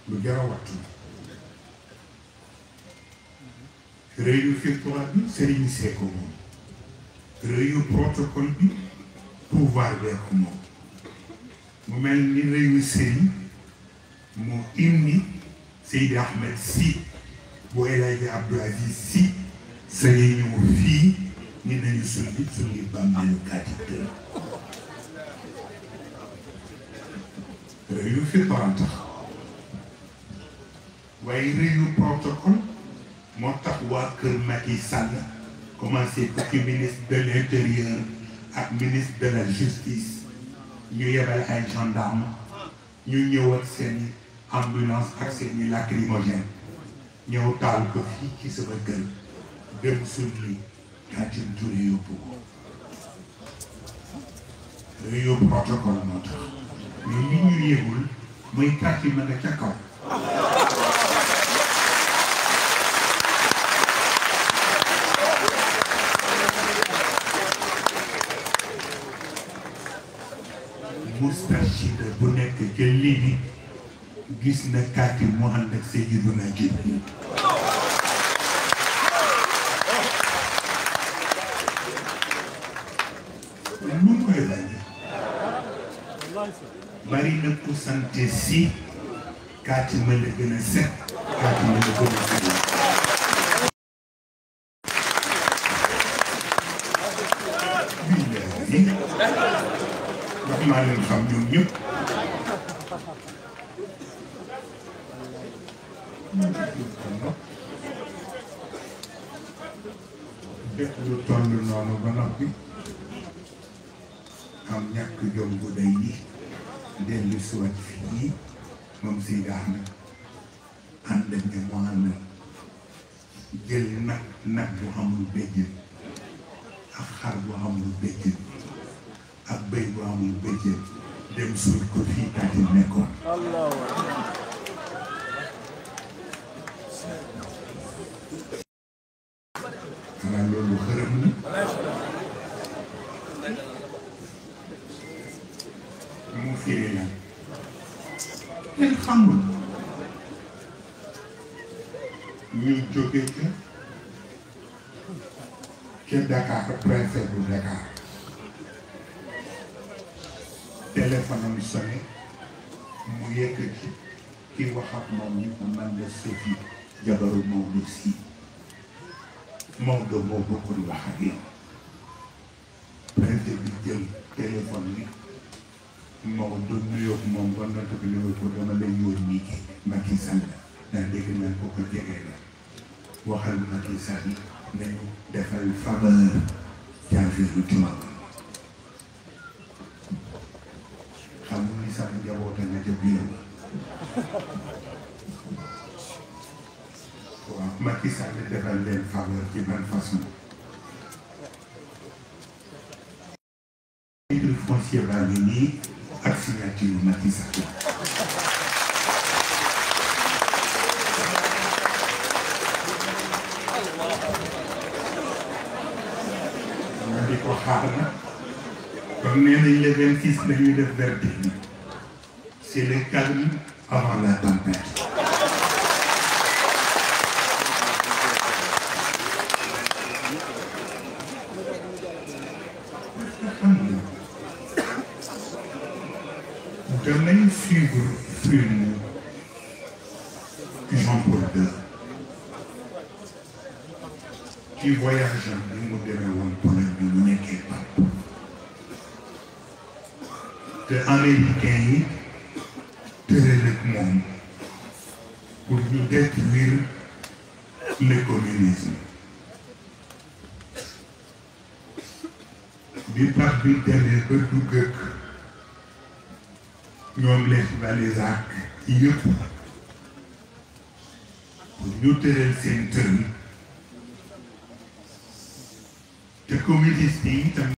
lu jar a wattu réyu fictoire bi Serigne Seck moom réyu protocole bi pouvoir bee ko moom mu mel ni réyu Serigne moo indi Seydi Ahmed Sy bu El Hadji Abdou Aziz Sy sañee ñëw fii ni nañu sulli bàmmeelu Kati réyu fictoire tax waaye réyu protocole moo tax waa kër Macky Sall commencé ko ci ministre de l'intérieur ak ministre de la justice ñu yebal ay gendarme ñu ñëw ak seen ambulance ak seen lacrymogène ñëw taal ko fii ci sama kër dem sulli Kati Touré yóbbu ko réyu protocole moo tax mais li ñu yëgul mooy Kati ma nga ca kaw Moustarchid bu nekk ca Libi gis na Kati mu ànd ak Seydina Jibril mun koy laaj bari na ku sante si Kati ma la gën a set Kati ma la gën a set ndax maa leen xam ñoom ñëpp def lu toll noonu ba noppi am ñàkk jom bu day yi dellu siwat fii moom si daax na ànd ak ne mu ànd jël nag bu amul béjjën ak xar bu amul béjjën ak béy bu amul béjjën dem suul ko fii Kati nekkoon xanaa loolu xërëm na mu firi la kenn xamul ñu jóge ca Dakar préfet bu Dakar téléphone am sonné mu yëkkati ki wax ak moom ni ko man la Sophie jabaru Maodo Sy Maodo moo bëggul wax ak yow préfet bi jël téléphone ni Maodo nuyoo moom ba nota bi ni ko dama lay yónni Macky Sall daa dégg naa ko ko jege la waxal Macky Sall nañu defal faveur ci affaire Tivaouane xamul ni sax njaboote na ca biir waaw Macky Sall defal leen faveur ci ban façon titre foncier baa ngi nii ak signature Macky Sall nga di ko xaar na comme nee nañ le 26 dañuy def verdict bi c'est le calme avant la tempête danañ suivre film Jean-Paul II ci voyage am bi mu demee woon Pologne bi mu nekkee Pape te américain yi tëral ak moom pour ñu détruire le communisme bi Pape bi demee ba dugg ak ñoom les Balzac yëpp pour ñu tëral seen tër te communiste yi tam